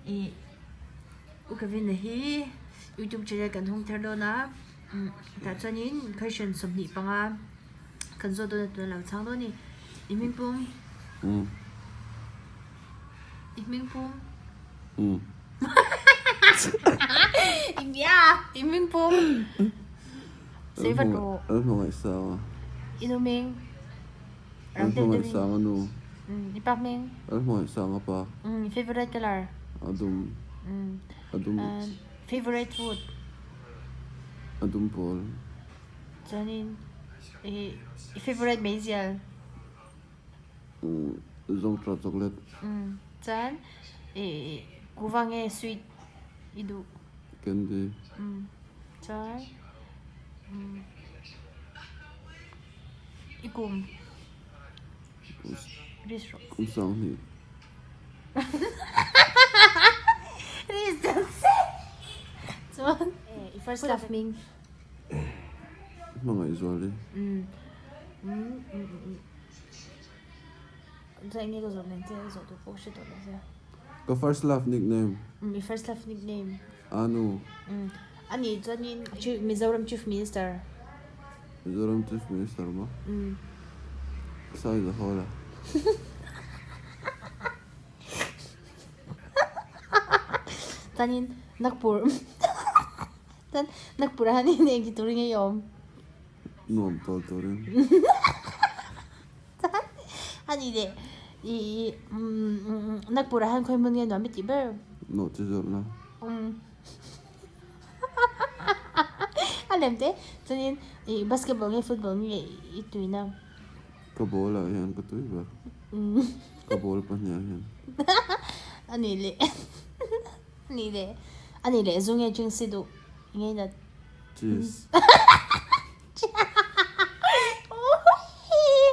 Ih U Kevin-a hi youtube channel kan hawng thar dawn a tah chuanin question 25 kan zawt dawn a tuna lo chhang dawn a ni i hming pum i hming pum i bia i hming pum sawi vat rawh i nu hming. An hmangaih sang a nu. I pa hming. An hmangaih sang a pa. Favorite color. A dum. A dum. Favorite food. A dum pawl. Chuanin i favorite meizial. Zawngṭah chocolate. Chuan i kuva nge sweet i duh. Candy. Chuan. I kum risk rawh. Kum 20. Risk dan se. Chuan i first love hming. Hmangaihzuali. Chuan enge ka zawh nen che ka zawh tur pawh ka hre tawh lo che. Ka first love nickname. I first love nickname. Anu. Ani chuanin Mizoram Chief Minister. Mizoram Chief Minister maw? Saizahawla. Chuanin Nagpur chuan Nagpur ah hian engti turin nge i awm? Nuam tawl turin. Chuan ani leh i Nagpur ah hian khawi hmun nge nuam i tih ber? Nawh chi zawrhna. A lem te chuanin ih basketball nge football nge i tuina? Ka ball ah hian ka tui ber. Ka ball pahnih ah hian. Ani leh ani leh ani leh zu nge chingsi duh nge nat? Cheese.